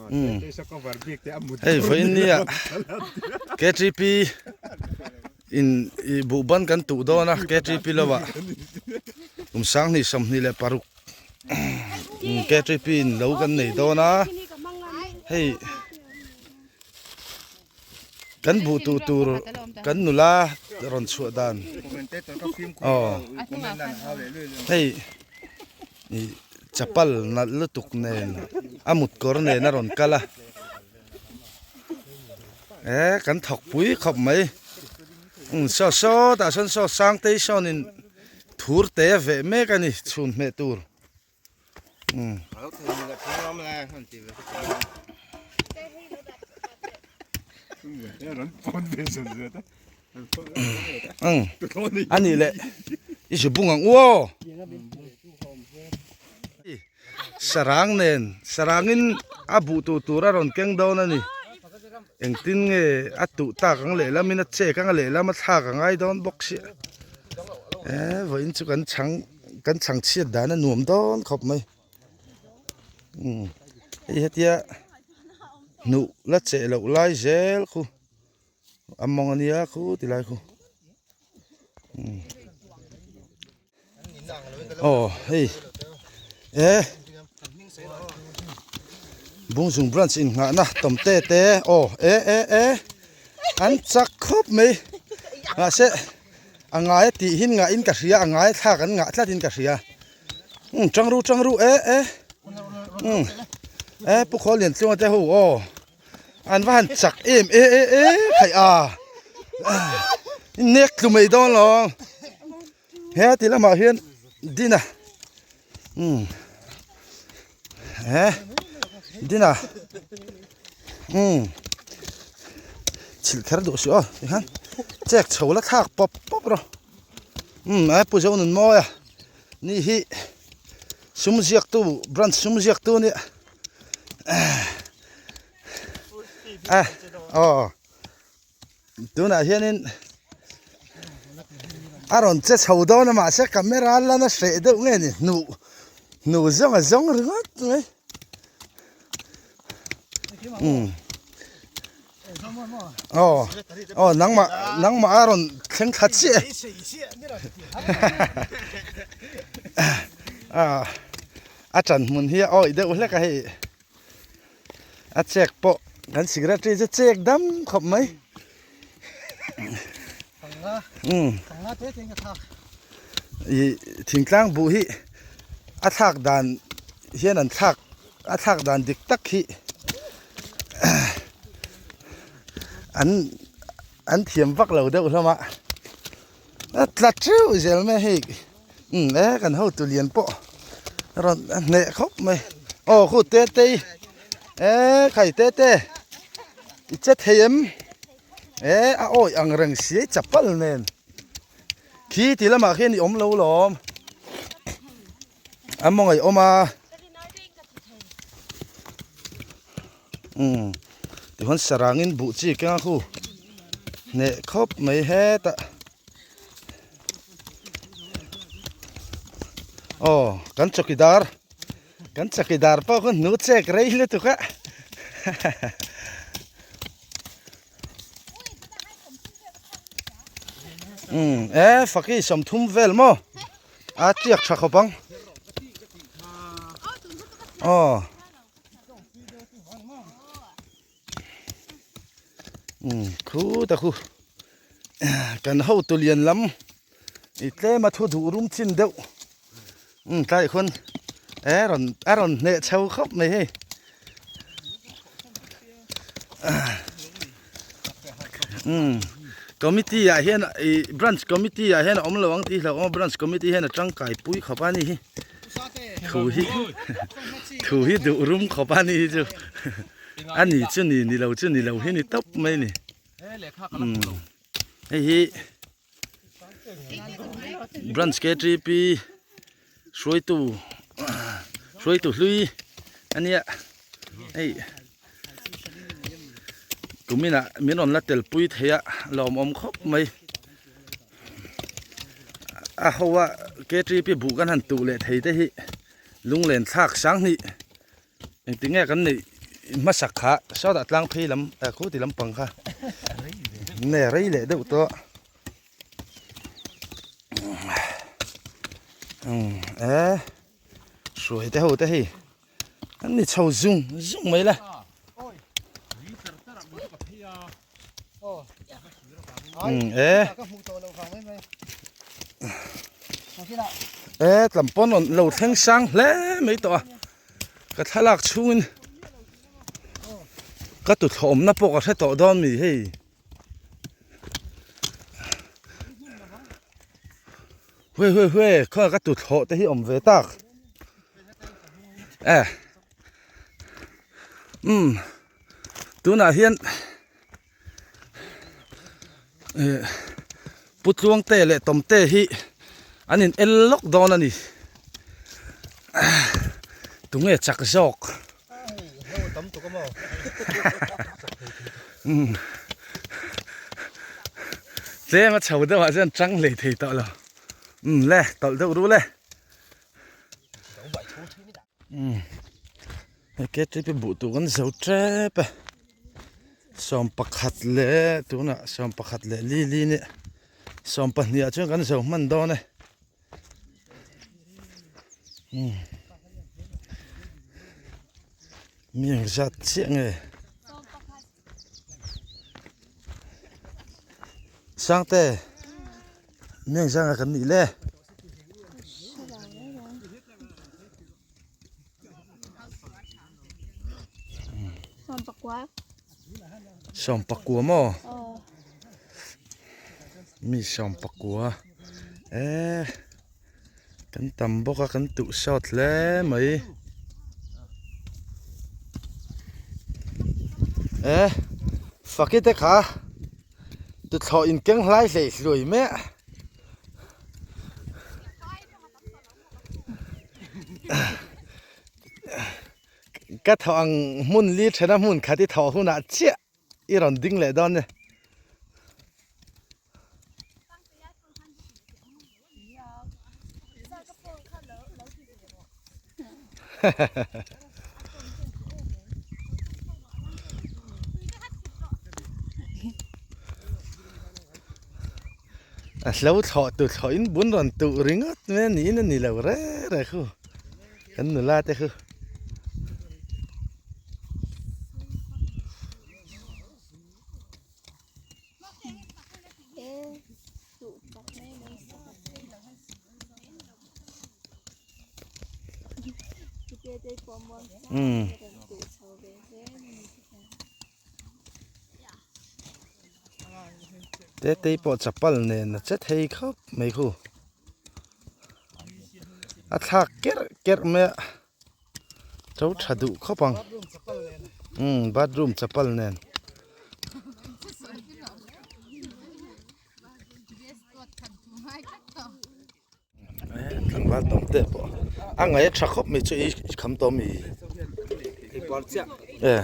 Hei vawiin nia KTP in ih buhban kan tuh dawn a KTP lo ah kum sanghnih 26 KTP in lo kan nei dawn a hei Kan buh tuh tur kan nula rawn chhuah dan aw hei ih chapal nalh lutuk nen a mut kawr nen a rawn kal a e kan thawk pui khawp mai umm saw saw tah sawn saw sangtei sawnin thur te a veh mek a ni chhun hmeh tur. A nih leh i zu bung ang u aw sarang nen sarangin a buh tur tur a rawn keng dawn a ni engtin nge a tuh tak ang lehlamin a chek ang a lehlam a thlak a ngai dawn bawk sia e vawiin chu kan chhang. Kan chhang chhiat dan a nuam dawn khawp mai umm hei hetia hnuh la cheh loh lai zel khu a mawng a nia khu ti lai khu umm aw hei e bungzung branch innghahna tawmte te aw e e e an chak khawp mai mahse. A ngai a tih hin ngah in ka hria a ngai thlak an ngah tlat in ka hria umm tang ru tang ru e e umm e pu khawl lian tluang te ho aw an va han chak em e e e khai a nek tlu mai dawn lo he ti lamah hian dina umm e dina umm chhilh kher duh suh aw tikhan chek chho la thlak pawp pawp rawh umm e pu zo nun mawi a ni hi sum ziak tu branch sum ziak tu nia a aw. Tunah hianin a rawn che chho dawn a mahse camera lan a hreh deuh nge ni hnuh hnuh zawng a zawng ringawt mai umm aw aw nangmah nangmah a rawn thleng thla chiah e a ṭan hmun hi a awih deuh hlek a hei. A chek pawh kan secretary chu chek dam khawp mai umm ih thingtlang buh hi a thlak dan hian an thlak a thlak dan dik tak hi an an thiam vak lo deuh hlawm a a tla teuh zel mai hei. Umm e kan hotu lian pawh a rawn a hneh khawp mai aw khu te te i e khai te te i che thei em e a awi ang reng si a chapal nen khi ti lamah khian i awm lo lawm a maw ngaih awm a umm tichuan sarangin buh chi keng a khu hneh khawp mai hetah. Aw kan chawkidar kan chawkidar pawh kha hnu chek rei lutuk a umm e faki 30 vel maw a tiak tha khawp ang aw umm khu ta khu. Kan hotu lian lam i tlem a thu duh rum chin deuh umm tlaiah khuan e rawn a rawn hneh chho khawp mai hei umm committee ah hian ih branch committee ah hian a awm lo ang tih hlauh awm a branch committee hian a tangkai pui khawp a ni hi thu hi thu hi duh rum khawp a ni hi chu a ni chu ni ni lo chu ni lo hi ni tawp mai a ni. Hei hi branch ktp hruaitu hruaitu hlui a nia hei kuminah min rawn la tel pui thei a lawmawm khawp mai a ho a ktp buh kan han tuh leh thei te hi lunglen thlak sang hnih engtin nge kan neih. Hmasak kha sawtah tlang phei lam eh khu ti lampang kha nge rei leh deuh tawh umm eh hruai te ho te hei an ni chho zung zung mai la. Umm eh eh tlam pawn rawn lo thleng sang hle mai tawh a. Ka thlalak chhungin ka tuthlawmna pawh ka hre tawh dawn mi hei. Hue hue hue khawnge ka tuthlawh te hi awm ve tak e umm tunah hian eh Pu Tluangte leh Tawmte hi an in el lawk dawn a ni tunge chak zawk tlem a chho deuh ah chuan tang hlei thei tawh lo umm le tawlh deuh ru le umm. Hei ktp buh tur kan zo tep e 11 leh tunah 11 leh li li nia 12 ah chuan kan zo hman dawn e umm mi ang zat chiah nge Sangte mi ang zat nge kan nih le. Sawmpakua maw? Mi sawmpakua eh kan tam bawk a kan tuh sawt hle mai eh faki te kha tuthlawh in keng hlai hlei hluai mek. Ka thawh ang hmun li thena hmun khat i thawh hunah chiah i rawn ding leh dawn e. A hlo thlawh tu thlawh in bun rawn tuh ringawt mai a niin a ni lo re re khu kan nula te khu. Umm. Tetei pawh chapal nen a che thei khawp mai khu a thlak kerh kerh mai a to tha duh khawp ang umm bathroom chapal nen. Tlangval tawm te pawh a ngaih a tha khawp mai chu i kham tawh mi e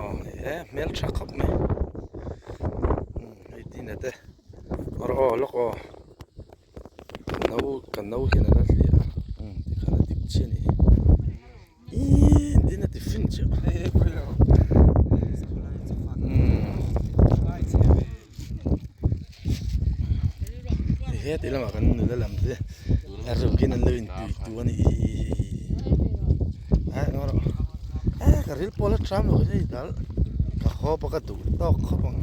aw ni e hmel tha khawp mai hei tin a te rawh aw lawk aw ka no ka no hian a la hliah a tikhan a dik chiah a nih hi ihh tin a ti fin chiah Heti lamah kan nula lam te a rukin an lo intui tu a nih hi a eng erawh eh ka ril pawh la tram lo hei dal ka haw pawh ka duh tawk khawp ang.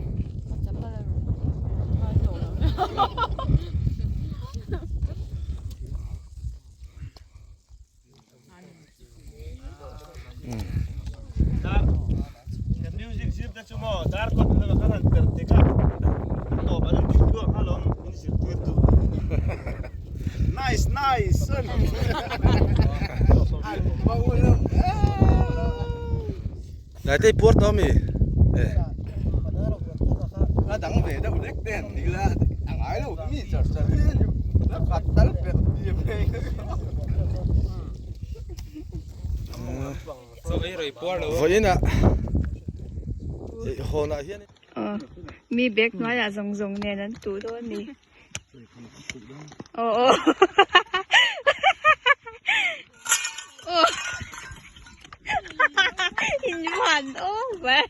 Lai te puar tawh ami eh. A dang ve deuh lek te han ti la a ngai lo mi char char hi la khat tal pek ti mai. Vawiinah hawnah hian Mi bag hnuaiah zawng zawng nen an tuh dawn a ni. Aw aw aw. In van over.